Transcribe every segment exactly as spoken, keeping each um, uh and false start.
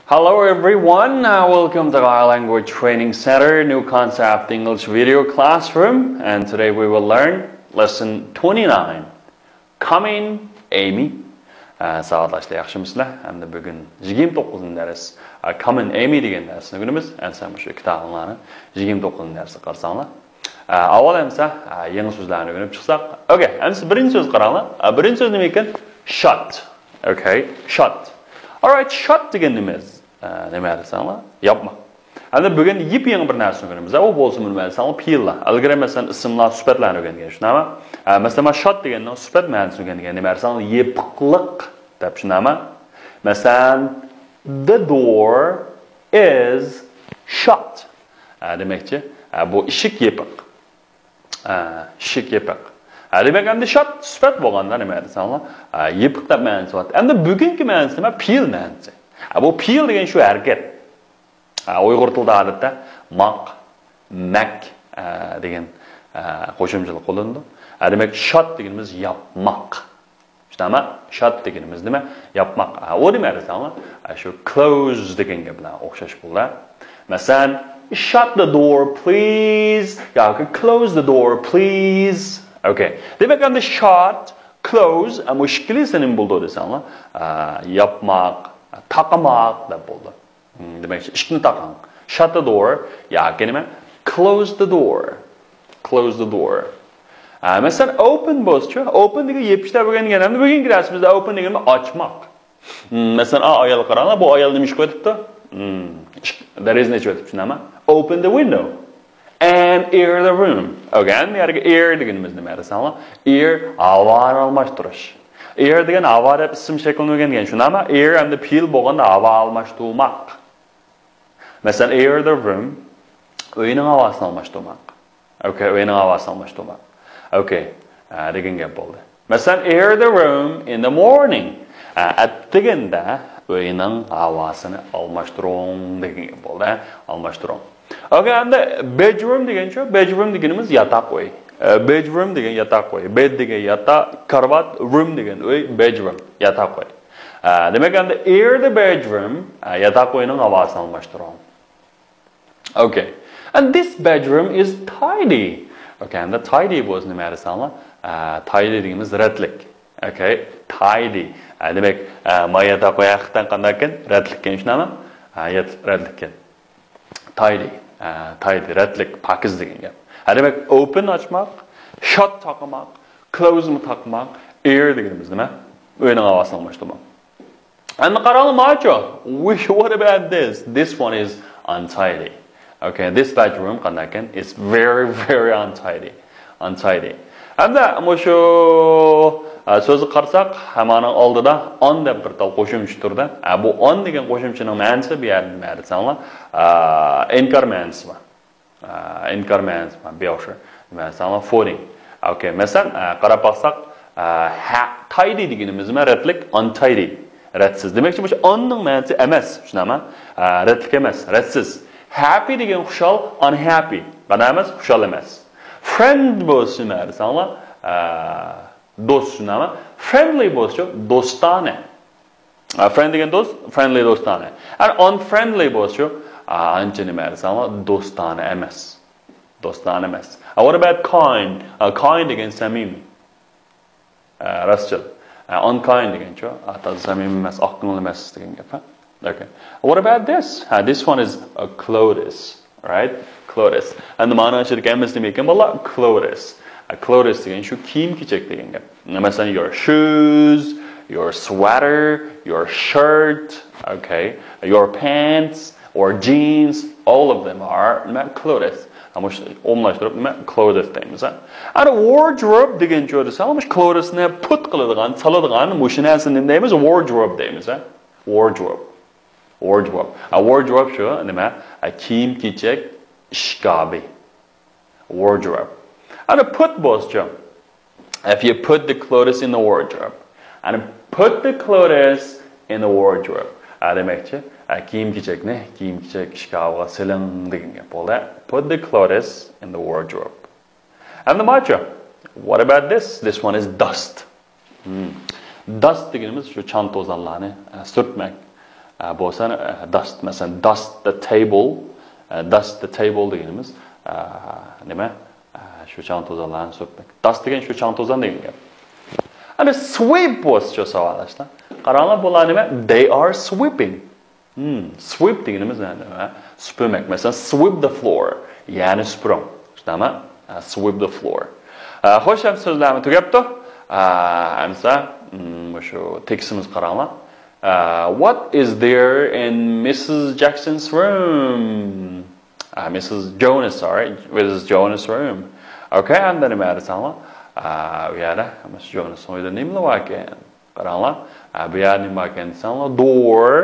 Hello everyone, uh, welcome to our Language Training Center, new concept English video classroom, and today we will learn lesson twenty-nine, Come in, Amy. ئە، ساۋاتلاشتا ياخشىمۇسىلەر؟ ئەمدى بۈگۈن يىگىرمە توققۇزىنچى دەرس. ئە، Come in, Amy دېگەن دەرسنى ئۆگىنىمىز. ئەمسە مۇشۇ ئىككى تاغىلارنى يىگىرمە توققۇزىنچى دەرسكە قارىساڭلار. ئە، ئاۋۋال ئەمسە، ئە، يېڭى سۆزلەرنى ئۆگىنىپ چىقساق. ئوكەي، ئەمسە بىرىنچى سۆز قاراڭلار. ئە، بىرىنچى سۆز نېمە ئىكەن؟ Shut. ئوكەي، shut. Alright, shut دېگەن نېمە؟ ئە، نېمە دېسەڭلار؟ ياپماق. ئەمدى بۈگۈن يېپيېڭى بىر نەرسىنى ئۆگىنىمىز. ئۇ بولسا نېمە دېسەڭلار؟ پېئىللار. ئىلگىرى مەسىلەن ئىسىملار، سۈپەتلەرنى ئۆگەنگەن، شۇنداقمۇ؟ ئە، مەسىلەن، مانا shut دېگەننىڭ سۈپەت مەنىسىنى ئۆگەنگەن. نېمە دېسەڭلار؟ يېپىقلىق دەپ، شۇنداقمۇ؟ مەسىلەن، the door is shut. ئە، دېمەكچى، ئە، بۇ ئىشىك يېپىق. ئە، ئىشىك يېپىق. ئە، دېمەك، ئەمدى shut سۈپەت بولغاندا نېمە دېسەڭلار؟ ئە، يېپىق دەپ مەنىسى بار. ئەمدى بۈگۈنكى مەنىسى نېمە؟ پېئىل مەنىسى. ئە، بۇ پېئىل دېگەن شۇ ھەرىكەت. ئە، ئۇيغۇر تىلىدا ئادەتتە ماق، مەك، ئە، دېگەن، ئە، قوشۇمچىلىق قوللىنىدۇ. ئە، دېمەك، shut دېگىنىمىز ياپماق. شۇنداقمۇ؟ Shut دېگىنىمىز نېمە؟ ياپماق. ھە، ئۇ نېمە دېسەڭلار؟ ھە، شۇ close دېگەن گەپ بىلەن ئوخشاش بولىدۇ. مەسىلەن، shut the door please ياكى close the door please. ئوكەي. دېمەك، ئەمدى shut، close، ھە، مۇشۇ ئىككىلىسى نېمە بولىدۇ دېسەڭلار؟ ھە، ياپماق، تاقىماق دەپ بولىدۇ. دېمەك، ئىشىكنى تاقاڭ. Shut the door ياكى نېمە؟ Close the door. Close the door. ئە، مەسىلەن، open بولسىچۇ؟ Open دېگەن يېپىش دەپ ئۆگەنگەن. ئەمدى بۈگۈنكى دەرسىمىزدە open دېگەن ئاچماق. مم، مەسىلەن، ئا ئايالغا قاراڭلار، بۇ ئايال نېمە ئىش قىلىۋېتىپتۇ؟ مم، ئىشىك، دېرىزىنى ئېچىۋېتىپتۇ، شۇنداقمۇ؟ Open the window and air the room. ئوكەي، ئەمدى يەرگە air دېگىنىمىز نېمە دېسەڭلار؟ Air، ھاۋانى ئالماشتۇرۇش. Air دېگەن ھاۋا دەپ ئىسىم شەكلىنى ئۆگەنگەن، شۇنداقمۇ؟ Air ئەمدى پېئىل بولغاندا ھاۋا ئالماشتۇرماق. مەسىلەن، air the room، ئۆينىڭ ھاۋاسىنى ئالماشتۇرماق. ئوكەي، ئۆينىڭ ھاۋاسىنى ئالماشتۇرماق. ئوكەي، ئە، دېگەن گەپ بولدى. مەسىلەن، air the room in the morning. ئە، ئەتىگەندە ئۆينىڭ ھاۋاسىنى ئالماشتۇرۇڭ دېگەن گەپ بولدى. ئە، ئالماشتۇرۇڭ. ئوكەي، ئەمدى bedroom دېگەنچۇ؟ Bedroom دېگىنىمىز ياتاق ئۆي. ئە، bedroom دېگەن ياتاق ئۆي. Bed دېگەن ياتاق، كارىۋات، room دېگەن ئۆي، bedroom، ياتاق ئۆي. ئە، دېمەك، ئەمدى air the bedroom، ئە، ياتاق ئۆينىڭ ھاۋاسىنى ئالماشتۇرۇڭ. Okay. And this bedroom is tidy. Okay, ئەمدى tidy بولسا نېمە دېسەڭلار؟ ئە، tidy دېگىنىمىز رەتلىك. Okay, tidy. ئە، دېمەك، ئە، ما ياتاق ئۆي ھەقىقەتەن قانداقكەن؟ رەتلىككەن، شۇنداقمۇ؟ ئە، يەت-، رەتلىككەن. Tidy. ئە، tidy، رەتلىك، پاكىز دېگەن گەپ. ھە، دېمەك، open ئاچماق، shut تاقىماق، close مۇ تاقىماق، air دېگىنىمىز نېمە؟ ئۆينىڭ ھاۋاسىنى ئالماشتۇرماق. ئەمدى قاراڭلار ماچۇ. Which, what about this? This one is untidy. Okay, this bedroom قانداقكەن؟ It's very, very untidy. Untidy. ئەمدى مۇشۇ، ئە، سۆزگە قارىساق، ھەممىنىڭ ئالدىدا on دەپ بىر تال قوشۇمچە تۇرىدۇ. ئە، بۇ on دېگەن قوشۇمچىنىڭ مەنىسى بۇ يەردە نېمە دېسەڭلار، ئە، ئىنكار مەنىسى بار. ئە، ئىنكار مەنىسى بار. بىر ئوخشاش. نېمە دېسەڭلار، فورىڭ. ئوكەي، مەسىلەن، ئە، قاراپ باقساق، ئە، ھە، tidy دېگىنىمىز نېمە؟ رەتلىك، untidy. رەتسىز. دېمەكچى، مۇشۇ on نىڭ مەنىسى ئەمەس، شۇنداقمۇ؟ ئە، رەتلىك ئەمەس، رەتسىز. Happy دېگەن خۇشال، unhappy. قانداق ئەمەس؟ خۇشال ئەمەس. Friend بولسا نېمە دېسەڭلار، ئە، دوست، شۇنداقمۇ؟ Friendly بولسىچۇ؟ دوستانە. ئە، friend دېگەن دوست، friendly دوستانە. ئەنە unfriendly بولسىچۇ؟ ئە، ئانچە نېمە دېسەڭلار، دوستانە ئەمەس. دوستانە ئەمەس. ئە، what about kind? ئە، kind دېگەن سەمىمىي. ئە، راستچىل. ئە، unkind دېگەنچۇ؟ ئە، تازا سەمىمىي ئەمەس، ئاق كۆڭۈل ئەمەس دېگەن گەپ، ھە؟ Okay. What about this? ھە، this one is a clothes, right? Clothes. ئەمدى مانا ئىچىدىكى ھەممىسى نېمە ئىكەن، بالىلار؟ Clothes. ئە، clothes دېگەن شۇ كىيىم-كېچەك دېگەن گەپ. مەسىلەن، your shoes, your sweater, your shirt, okay, your pants, or jeans, all of them are نېمە؟ Clothes. ھە، مۇشۇ ئومۇملاشتۇرۇپ نېمە؟ Clothes دەيمىز، ھە. ئەنە wardrobe دېگەنچۇ دېسەڭ، مۇشۇ clothesنى put قىلىدىغان، سالىدىغان مۇشۇ نەرسىنى نېمە دەيمىز؟ Wardrobe دەيمىز، ھە. Wardrobe. Wardrobe. ھە، wardrobe شۇ نېمە؟ ھە، كىيىم-كېچەك ئىشكابى. Wardrobe. ئەنە put بولسىچۇ؟ If you put the clothes in the wardrobe. ئەنە put the clothes in the wardrobe. ئە، دېمەكچى، ئە، كىيىم-كېچەكنى كىيىم-كېچەك ئىشكاپىغا سېلىڭ دېگەن گەپ بولدى. Put the clothes in the wardrobe. ئەمدى ماچۇ. What about this? This one is dust. Hmm. Dust دېگىنىمىز شۇ چاڭ-توزانلارنى، ئە، سۈرتمەك. ئە، بولسا، ئە، dust، مەسىلەن، dust the table، ئە، dust the table دېگىنىمىز، ئە، نېمە؟ ئە، شۇ چاڭ توزانلارنى سۈرتمەك. Dust دېگەن شۇ چاڭ توزان دېگەن گەپ. ئەمدى sweep بولسىچۇ، ساۋاقداشلار؟ قاراڭلار، بۇلار نېمە؟ They are sweeping. Hmm، sweep دېگىنىمىز نېمە؟ سۈپۈرمەك. مەسىلەن، sweep the floor، يەرنى سۈپۈرۈڭ. شۇنداقمۇ؟ ئە، sweep the floor. ئە، خوش، ئەمدى سۆزلەرمۇ تۈگەپتۇ. ئە، ئەمسە، hmm، مۇشۇ تېكىستىمىزگە قاراڭلار. ئە، What is there in مىسسىس جاكسونس روم؟ ئە، مىسسىس جونس، sorry، مىسسىس جونس روم. ئوكەي، ئەمدى نېمە دېسەڭلار؟ ئە، ئۇ يەردە مىسسىس جونسنىڭ ئۆيىدە نېمىلەر باركەن؟ قاراڭلار، ئە، بۇ يەردە نېمە باركەن دېسەڭلار، door،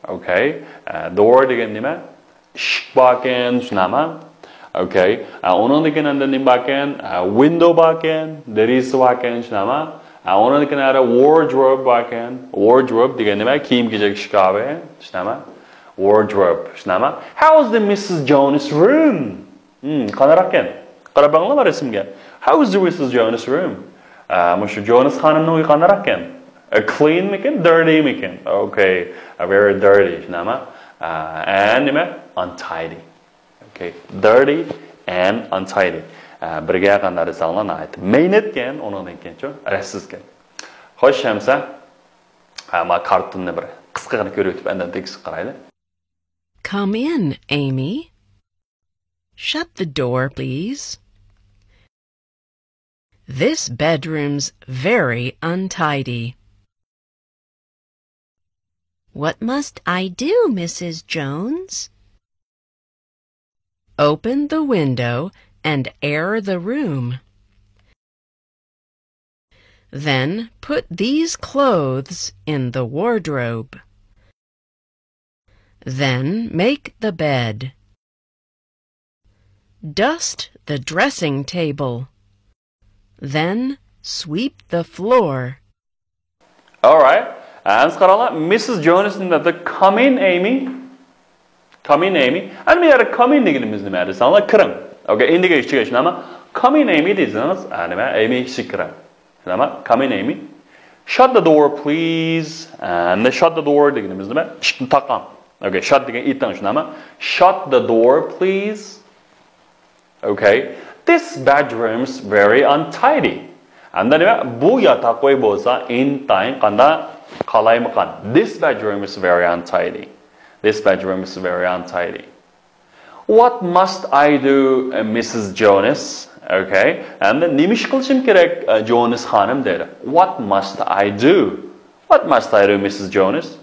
ئوكەي. ئە، door دېگەن نېمە؟ ئىشىك باركەن، شۇنداقمۇ؟ ئوكەي. ئە، ئۇنىڭدىن كېيىن ئەمدى نېمە باركەن؟ ئە، window باركەن، دېرىزە باركەن، شۇنداقمۇ؟ ئە، ئۇنىڭدىن كېيىن ئەمدى wardrobe باركەن. Wardrobe دېگەن نېمە؟ كىيىم-كېچەك ئىشكاپى، شۇنداقمۇ؟ Wardrobe، شۇنداقمۇ؟ How's the مىسسىس جونس روم؟ Hmm، قانداقكەن؟ قاراپ بېقىڭلار رەسىمگە. How is the مىسسىس جونس روم؟ ئە، مۇشۇ جونس خانىمنىڭ ئۆيى قانداقكەن؟ ئە، clean مىكەن، dirty مىكەن؟ ئوكەي، ئە، very dirty، شۇنداقمۇ؟ ئە، and نېمە؟ Untidy. ئوكەي، dirty and untidy. ئە، بىرگە قانداق دېسەڭلار ناھايىتى مەينەتكەن، ئۇنىڭدىن كېيىنچۇ؟ رەتسىزكەن. خوش، ئەمسە، ئە، ما كارتوننى بىر قىسقىغىنە كۆرۈۋېتىپ، ئاندىن تېكىستكە قارايلى. Come in, Amy. Shut the door, please. This bedroom's very untidy. What must I do, مىسسىس جونس? Open the window and air the room. Then put these clothes in the wardrobe. Then make the bed. Dust the dressing table. Then sweep the floor. All right. ئەمسە قاراڭلار، مىسسىس جونس نېمە دەپتۇ؟ Come in, Amy. Come in, Amy. ئەمدى بۇ يەردە come in دېگىنىمىز نېمە دېسەڭلار؟ كىرىڭ. ئوكەي، in دېگەن ئىچىگە، شۇنداقمۇ؟ Come in, Amy دېسىڭىز، ئە، نېمە؟ Amy ئىچىگە كىرىڭ. شۇنداقمۇ؟ Come in, Amy. Shut the door, please. ئەمدى shut the door دېگىنىمىز نېمە؟ ئىشىكنى تاقاڭ. ئوكەي، shut دېگەن ئېتىڭ، شۇنداقمۇ؟ Shut the door, please. Okay. This bedroom's very untidy. ئەمدى نېمە؟ بۇ ياتاق ئۆي بولسا ئىنتايىن قانداق؟ قالايمىقان. This bedroom is very untidy. This bedroom is very untidy. What must I do, uh, مىسسىس جونس? Okay. ئەمدى نېمە ئىش قىلىشىم كېرەك، ئە، جونس خانىم دەيدۇ. What must I do? What must I do, مىسسىس جونس?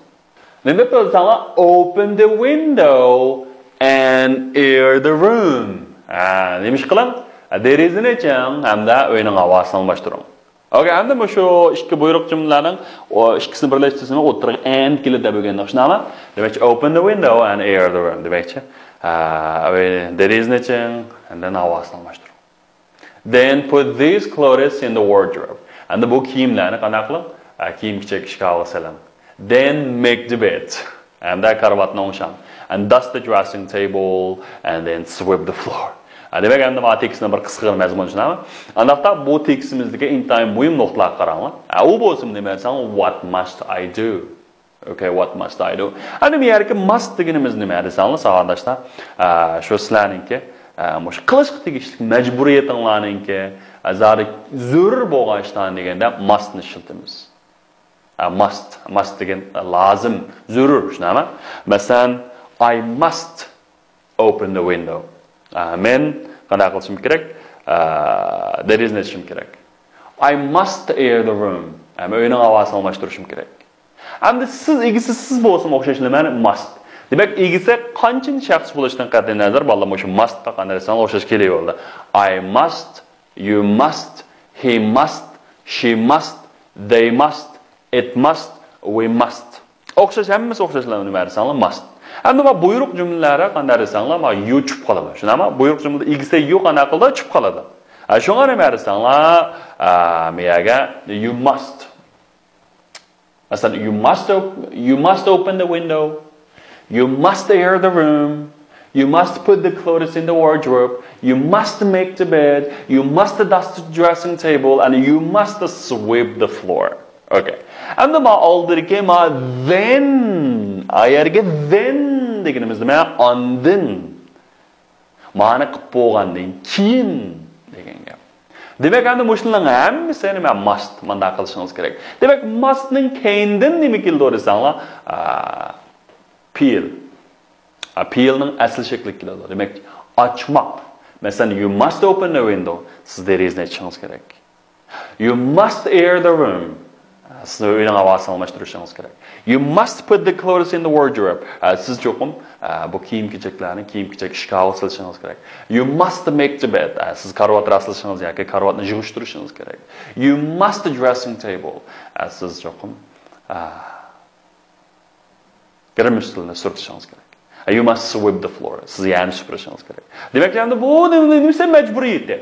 نېمە قىلساڭلار، open the window and air the room. ھە، نېمە ئىش قىلىڭ؟ دېرىزىنى ئېچىڭ ھەمدە ئۆينىڭ ھاۋاسىنى ئالماشتۇرۇڭ. ئوكەي، ئەمدى مۇشۇ ئىككى بۇيرۇق جۈملىلەرنىڭ ئۇ ئىككىسىنى بىرلەشتۈرسىمۇ ئوتتۇرىغا and كېلىدۇ دەپ ئۆگەندۇق، شۇنداقمۇ؟ دېمەكچى، open the window and air the room دېمەكچى. ھە، ئۆي، دېرىزىنى ئېچىڭ ھەمدە ھاۋاسىنى ئالماشتۇرۇڭ. Then put these clothes in the wardrobe. ئەمدى بۇ كىيىملەرنى قانداق قىلىڭ؟ ئە، كىيىم-كېچەك ئىشكاپىغا سېلىڭ. Then make the bed. ئەمدى كارىۋاتنى ئوڭشاڭ. And dust the dressing table and then sweep the floor. ئە، دېمەك، ئەمدى مانا تېكىستنىڭ بىر قىسقىغىنە مەزمۇنى شۇنداقمۇ؟ ئانداقتا بۇ تېكىستىمىزدىكى ئىنتايىن مۇھىم نۇقتىلارغا قاراڭلار. ئە، ئۇ بولسىمۇ نېمە دېسەڭ، what must I do? Okay, what must I do? ئەمدى بۇ يەردىكى must دېگىنىمىز نېمە دېسەڭلار، ساۋاقداشلار؟ ئە، شۇ سىلەرنىڭكى، ئە، مۇشۇ قىلىشقا تېگىشلىك مەجبۇرىيىتىڭلارنىڭكى، ئە، زادى زۆرۈر بولغان ئىشلارنى دېگەندە must نى ئىشلىتىمىز. ئە، must، must دېگەن، ئە، لازىم، زۆرۈر، شۇنداقمۇ؟ مەسىلەن، I must open the window. ئە، مەن قانداق قىلىشىم كېرەك؟ ئە، دېرىزىنى ئېچىشىم كېرەك. I must air the room. ئە، مەن ئۆينىڭ ھاۋاسىنى ئالماشتۇرۇشۇم كېرەك. ئەمدى سىز ئىگىسى سىز بولسىمۇ ئوخشاش نېمە؟ Must. دېمەك، ئىگىسى قانچىنچى شەخس بولۇشىدىن قەتئىينەزەر، بالىلار، مۇشۇ must قانداق دېسەڭ ئوخشاش كېلىۋالىدۇ. I must, you must, he must, she must, they must, it must, we must. ئوخشاش، ھەممىسى ئوخشاشلا نېمە دېسەڭلار، must. ئەمدى ما بۇيرۇق جۈملىلەر قانداق دېسەڭلار، ما you چۈشۈپ قالىدۇ. شۇنداقمۇ؟ بۇيرۇق جۈملىدە ئىگىسى you قانداق قىلىدۇ؟ چۈشۈپ قالىدۇ. ئە، شۇڭا نېمە دېسەڭلار، ئە، مېيەگە you must. مەسىلەن، you must op-, you must open the window. You must air the room. You must put the clothes in the wardrobe. You must make the bed. You must dust the dressing table. And you must sweep the floor. Okay. ئەمدى ما ئالدىدىكى ما then ئا يەرگە then دېگىنىمىز نېمە؟ ئاندىن. مانا قىلىپ بولغاندىن كېيىن دېگەن گەپ. دېمەك، ئەمدى مۇشۇلارنىڭ ھەممىسى نېمە؟ ماست. مانداق قىلىشىڭىز كېرەك. دېمەك، ماستنىڭ كەينىدىن نېمە كېلىدۇ دېسەڭلار، ئا، پېئىل. ئا، پېئىلنىڭ ئەسلى شەكلى كېلىدۇ. دېمەك، ئاچماق. مەسىلەن، you must open the window. سىز دېرىزىنى ئېچىشىڭىز كېرەك. You must air the room. سىز ئۆينىڭ ھاۋاسىنى ئالماشتۇرۇشىڭىز كېرەك. You must put the clothes in the wardrobe. سىز چوقۇم بۇ كىيىم-كېچەكلەرنى كىيىم-كېچەك ئىشكاپىغا سېلىشىڭىز كېرەك. You must make the bed. سىز كارىۋات راسلىشىڭىز ياكى كارىۋاتنى يىغىشتۇرۇشىڭىز كېرەك. You must the dressing table. سىز چوقۇم گىرىم ئۈستىلىنى سۈرتۈشىڭىز كېرەك. You must sweep the floor. سىز يەرنى سۈپۈرۈشىڭىز كېرەك. دېمەك، ئەمدى بۇ نېمە، نېمىسى مەجبۇرىيىتى.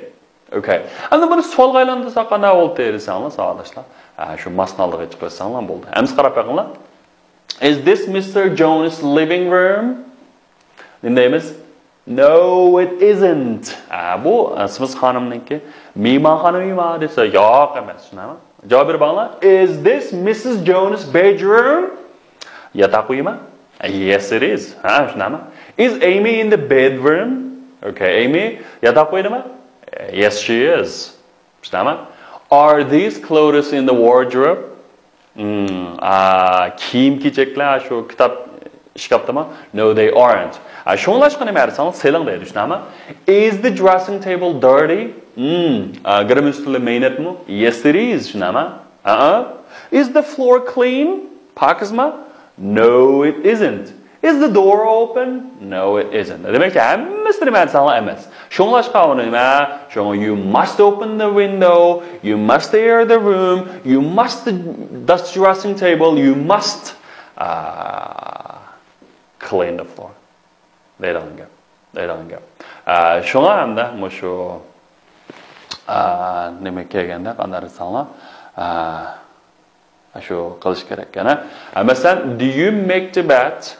ئوكەي. ئەمدى بۇنى سوئالغا ئايلاندۇرساق قانداق بولدى دېسەڭلار، ساۋاقداشلار. ھە، شۇ ماستنى ئالدىغا چىقىپ ئۆتسەڭلار بولدى. ئەمدى قاراپ بېقىڭلار. Is this Mister Jones' living room? نېمە دەيمىز؟ No, it isn't. ھە، بۇ سىمىز خانىمنىڭكى مېھمانخانا ئۆيىما دېسە، ياق ئەمەس، شۇنداقمۇ؟ جاۋاب بېرىپ باقىڭلار. Is this Missus Jones' bedroom? ياتاق ئۆيىما؟ Yes, it is. ھە، شۇنداقمۇ؟ Is Amy in the bedroom? Okay, Amy ياتاق ئۆيدىما؟ Yes, she is. شۇنداقمۇ؟ Are these clothes in the wardrobe? Hmm, ئا، كىيىم-كېچەكلەر شۇ كىتاب ئىشكاپتىما؟ No, they aren't. ئا، شۇڭلاشقا نېمە دېسەڭ، سېلىڭ دەيدۇ، شۇنداقمۇ؟ Is the dressing table dirty? Hmm, ئا، گىرىم ئۈستىلى مەينەتمۇ؟ Yes, it is. شۇنداقمۇ؟ ھە. Is the floor clean? پاكىزما؟ No, it isn't. Is the door open? No, it isn't. دېمەكچى، ھەممىسى نېمە دېسەڭلار ئەمەس. شۇڭلاشقا ئۇنى نېمە؟ شۇڭا you must open the window, you must air the room, you must dust the dressing table, you must, uh, clean the floor. دەيدىغان گەپ. دەيدىغان گەپ. ئە، شۇڭا ئەمدى مۇشۇ، ئە، نېمە كەلگەندە قانداق دېسەڭلار، ئە، شۇ قىلىش كېرەك يەنە. ئە، مەسىلەن، do you make the bed?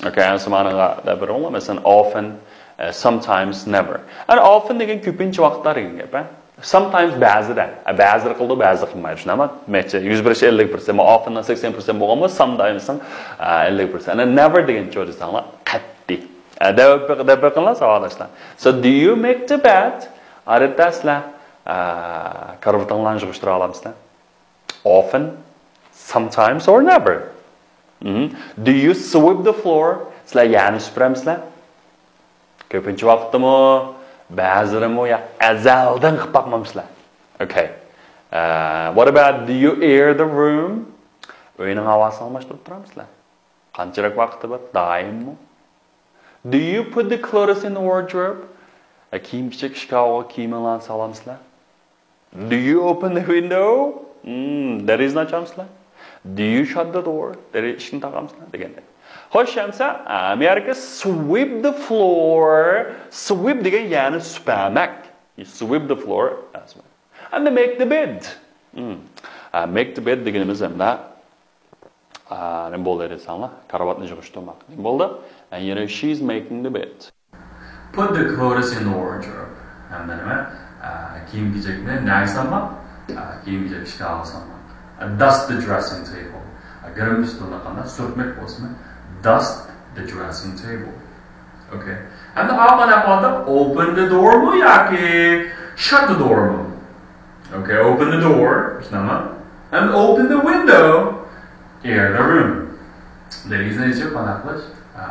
Okay، ئەمسە مانىغا دەپ بېرىڭلار. مەسىلەن، often، ئە، sometimes، never. ئەنە often دېگەن كۆپىنچە ۋاقىتلار دېگەن گەپ، ھە؟ Sometimes بەزىدە. ئە، بەزىلىرى قىلىدۇ، بەزىلىرى قىلمايدۇ. شۇنداقمۇ؟ نەچچە، يۈز بىرسى ئەللىك پىرسەنت، often سەكسەن پىرسەنت بولغان بولسا، sometimes ئە، ئەللىك پىرسەنت. ئەنە never دېگەنچە دېسەڭلار، قەتئىي. ئە، دەپ، دەپ بېقىڭلار، ساۋاقداشلار. So, do you make the bed? ئادەتتە سىلەر، ئە، كارىۋىتىڭلارنى يىغىشتۇرالامسىلەر؟ Often, sometimes or never. مم. Do you sweep the floor? سىلەر يەرنى سۈپۈرەمسىلەر؟ كۆپىنچە ۋاقىتتىمۇ، بەزىلىرىمۇ يا ئەزەلدىن قىلىپ باقمامسىلەر؟ Okay. Uh, what about, do you air the room? ئۆينىڭ ھاۋاسىنى ئالماشتۇرۇپ تۇرامسىلەر؟ قانچىلىك ۋاقىتتا بىر؟ دائىممۇ؟ Do you put the clothes in the wardrobe? ئە، كىيىم-كېچەك ئىشكاپىغا كىيىمىڭلارنى سالامسىلەر؟ Do you open the window? Hmm, دېرىزىنى ئاچامسىلەر؟ Do you shut the door? دېرىزە ئىشىكنى تاقامسىلەر؟ دېگەندەك. خوش، ئەمسە، ئە، مۇ يەرگە sweep the floor. Sweep دېگەن يەرنى سۈپۈرمەك. You sweep the floor. ئەمدى make the bed. Hmm. ئە، make the bed دېگىنىمىز ئەمدى ئا، نېمە بولدى دېسەڭلار، كارىۋاتنى يىغىشتۇرماق. نېمە بولدى؟ And, you know, she's making the bed. Put the clothes in the wardrobe. ھەمدە نېمە؟ ئا، كىيىم-كېچەكنى نەگە سالماق؟ ئا، كىيىم-كېچەك ئىشكاپىغا سالماق. Dust the dressing table. ئا، گىرىم ئۈستىلىنى قانداق سۈرتمەك بولسىمۇ، dust the dressing table. Okay. ھەمدە ئاقا نەقىۋاتىدا open the door مۇ ياكى shut the door مۇ؟ Okay, open the door. شۇنداقمۇ؟ And open the window. Air the room. دېرىزىنى ئېچىپ قانداق قىلىش؟ ئا،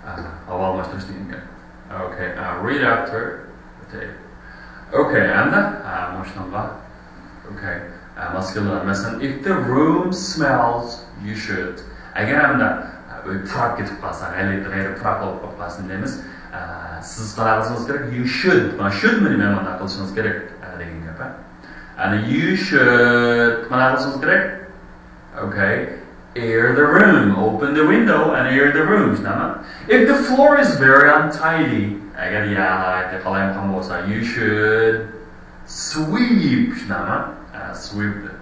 ئا، ھاۋا ئالماشتۇرۇش دېگەن گەپ. Okay, uh, read after the tape. Okay, ئەمدى، ئا، مۇشۇنىڭغا. Okay, ئا، ماس كېلىدۇ. مەسىلەن، if the room smells, you should. ئەگەر ئەمدى، ئا، ئۆي پۇراپ كېتىپ قالسا، غەلىتە، غەيرىي پۇراق بولۇپ قالسا، دەيمىز. ئا، سىز قانداق قىلىشىڭىز كېرەك؟ You should. مانا should نى مانا قىلىشىڭىز كېرەك، ئا، دېگەن گەپ، ھە. And you should قانداق قىلىشىڭىز كېرەك؟ Okay. Air the room. Open the window and air the room. شۇنداقمۇ؟ If the floor is very untidy. ئەگەر يەر ناھايىتى قالايمىقان بولسا، you should sweep. شۇنداقمۇ؟ ئە، sweep the.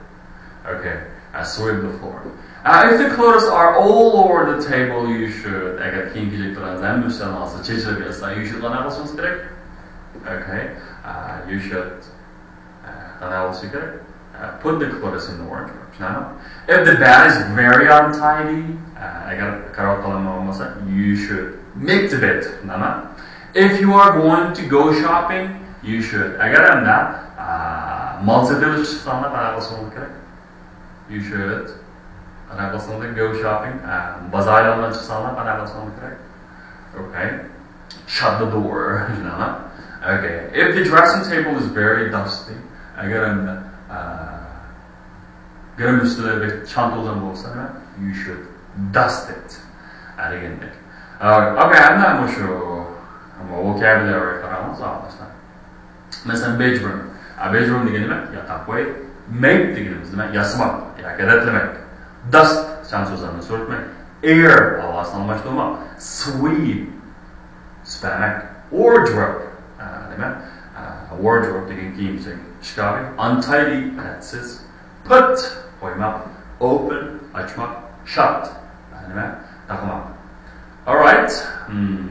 Okay. ئە، sweep the floor. ئە، if the clothes are all over the table, you should. ئەگەر كىيىم-كېچەكلىرىڭىز ھەممە ئۈستەلنىڭ ئاستىغا چېچىلىپ ياتسا، you should قانداق قىلىشىڭىز كېرەك؟ Okay. ئە، you should. ئە، قانداق بولۇشى كېرەك؟ ئە، Put the clothes in the wardrobe. شۇنداقمۇ؟ If the bed is very untidy, ئەگەر كارىۋات قالاممۇ بولمىسا, you should make the bed. شۇنداقمۇ? If you are going to go shopping, you should. ئەگەر ئەمدى مال سېتىۋېلىشقا چىقساڭلار قانداق قىلسىڭىز كېرەك؟ You should. قانداق قىلسىڭىز كېرەك? Go shopping. بازار ئايلانغىلى چىقساڭلار قانداق قىلسىڭىز كېرەك؟ Okay. Shut the door. شۇنداقمۇ؟ Okay. If the dressing table is very dusty, ئەگەر ئەمدى گىرىم ئۈستىلىرى بەك چان توزان بولسا، you should dust it. دېگەندەك. Okay, ئەمدى مۇشۇ vocabulary قاراڭلار ئاڭلاشلار. مەسىلەن, bedroom. Bedroom دېگەن نېمە؟ ياتاق ئۆي. Make دېگىنىمىز نېمە؟ ياسىماق ياكى رەتلىمەك. Dust چان توزاننى سۈرتمەك. Air ھاۋاسىنى ئالماشتۇرماق. Sweep سۈپۈرمەك. Wardrobe نېمە؟ Wardrobe دېگەن كىيىم ئىشكاپى. Untidy رەتسىز. Put قويماق. Open ئاچماق. Shut نېمە؟ تاقىماق. Alright,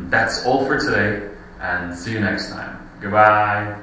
that's all for today and see you next time. Goodbye.